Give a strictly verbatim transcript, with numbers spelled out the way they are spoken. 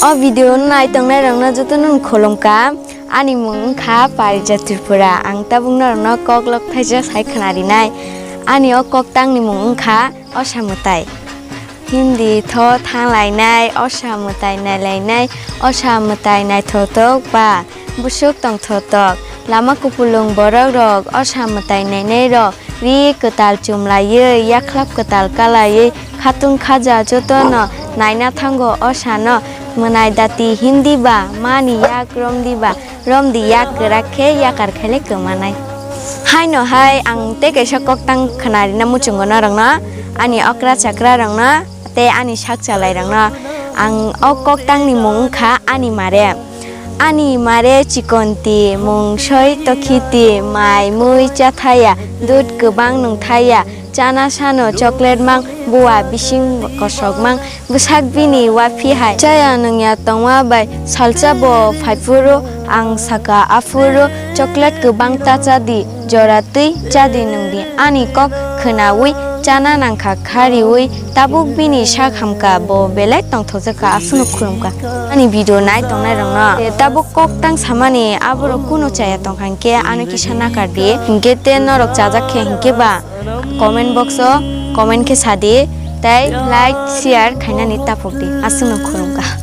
O video no nai tongnai rok no joto no khulumkha. Ani mung wngkha Parijat Tripura. Ang tabuk norok no kok lok thaisa sai khwna rinai. Ani o kok tang ni mung wngkha Osa Mwtai. Hindi tho thang lainai, Osa Mwtai nai lainai, Osa Mwtai naithotok ba busuk tongthotok. Lama kupulung borok rok Osa Mwtai nainai rok ri kwtal chumlaiwi, yakhlap kwtal kalaiwi, khatung khaja jotono naina thango. Osa no mwnai dati hindi ba mani yak romdi ba romdi yak kwrak khe yakar khaile kwmanai. Haino hai ang tei kaisa kok tang khwna rina muchungo norok no, ani okra chakra rok no tei ani sak chalai rok no. Ang o kok tang ni mung wngkha Ani Mare. Ani mare chikonti, mung soi tokhiti, mai mui chathaya, dud kwbang nungthaya, chana sano chocolate mang, bua bising kosok mang, bwsak bini waphi hai. Chaya nungya tongma bai salsa bo phaiphuru, ang saka aphuru, chocolate kwbang ta chadi, jora twi chadi nungdi. Ani kok khwnawi chana nangkha khariwi, tabuk bini sak hamkha, bo belai tongthokjakha, aswkno khulumkha. Ani video nai tongnai rokno tabuk kok tang samani aborok kunu chaya tongkha hinkhe ano kisa nakardi, hinkhe te norok chajak khe hinkhe ba comment box o comment khe sadi, tei like share khainani taphokdi, aswkno khulumkha.